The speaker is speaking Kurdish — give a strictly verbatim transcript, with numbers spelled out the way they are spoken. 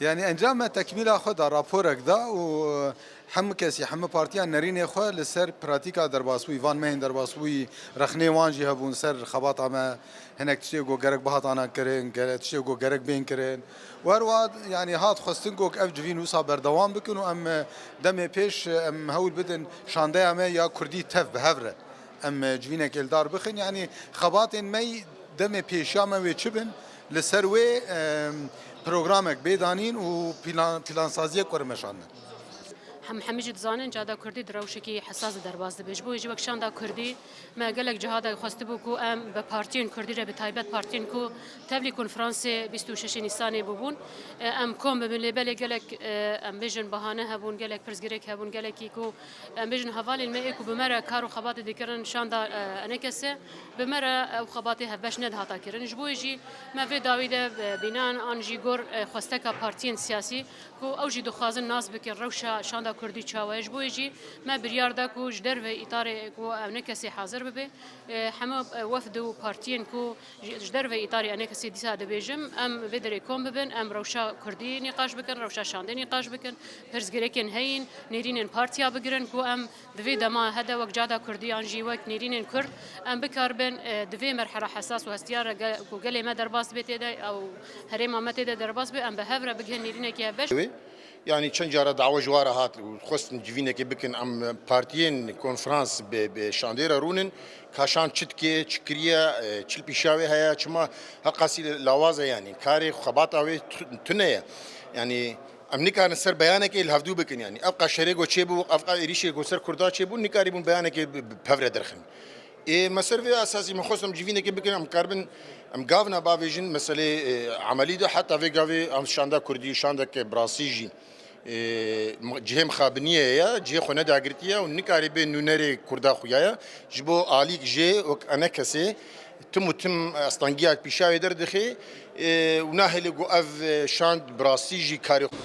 Yanî encam me tekmîla xwe da, raporek da û hemû kesî, hemû partiyan nerînê xwe li ser pratîka derbasbûyî, van mehên derbasbûyî, rexnê wan jî hebûn ser xebata me, hinek tiştê ku gerek bihatana kirin, gere-, tiştê ku gerek bên kirin. Û her wiha, yanî hat xwestin ku ev civîn wisa berdewam bikin û em, e, demê pêş, e, em hewl bidin şandeya me ya kurdî tev bi hev re. Em, e, civînekê li dar bixin. Yanî xebatên me demê pêşiya me wê çi bin, li ser wê, e, programek bê danîn û plan-, plansaziyek were meşandin. Hem hemî jî dizanin, cihada kurdî di rewşekî hesas de derbas dibe. Ji bo wê jî wek şanda kurdî me gelek ciha de xwestibû ku em bi partiyên kurdî re, bi taybet partiyên ku tevlî konferansê bîst û şeşê Nîsanê bûbûn, e, em kom bibin. Lê belê gelek, e, em bêjin bahane hebûn, gelek pirsgirêk hebûn, gelekî ku em bêjin hevalên me ê ku bi me re kar û xebatê dikirin şanda, e, enekese, bi me re ew xebatê hevbeş nedihata kirin. Ji bo wê jî me vê dawî de, e, bînan an jî gor, e, xwesteka partiyên siyasî ku ew jî dixwazin nas bikin rewşa şanda kurdî çawa ye. Ji bo wê jî me biryar da ku ji derve îtarê ku ew ne kesê hazir bibe, e, hemû, e, wefd û partiyên ku ji, ji derve îtarê enekesê dîsa dibêjim, em vê derê kom bibin, em rewşa kurdî nîqaş bikin, rewşa şandê nîqaş bikin, pirsgirêkên heyîn, nêrînên partiya bigirin ku em di vê dema hede wek cihada kurdî yan jî wek nêrînên kurd em bikaribin, e, di vê merhela hesas û hestiyar re ge-, ku gelê me derbas dibe tê de, ew herêma me tê de derbas be, em bi hev re bigihên nêrînekî hevbeş. Wê, yanî çend cara dawa ji wa re hat û xwestin civînekê bikin, em partiyên konferans bi, bi şandê re rûnin, ka şand çi dike, çi kiriye, e, çi li pîşa wê heye, çima heqasî lawaz e, yanî karê xebata wê tu-, tune ye. Yanî em nikarin ser beyanekê li hevdû bikin, yanî ev qas şerê ku çêbû, ev qas êrîşê ku ser Kurda çêbû, nikarîbûn beyanekê bi, bi pevre derxin. Ê, me ser vê esasî min xwest em civînekê bikin, em karibin, em gavna bavêjin meselê, e, emelî de, heta vê gavê em şanda kurdî, şandeke bi rastî jî, e, cihê mixabiniyê ye, cihê xwe nedagirtiye û nikarî bê nûnerê Kurda xuya ye. Ji bo alîk jê wek enekesê tim û tim astengiyek pîşa wê derdixe, e, û nahêle ku ev, e, şand bi rastî jî karê xwe.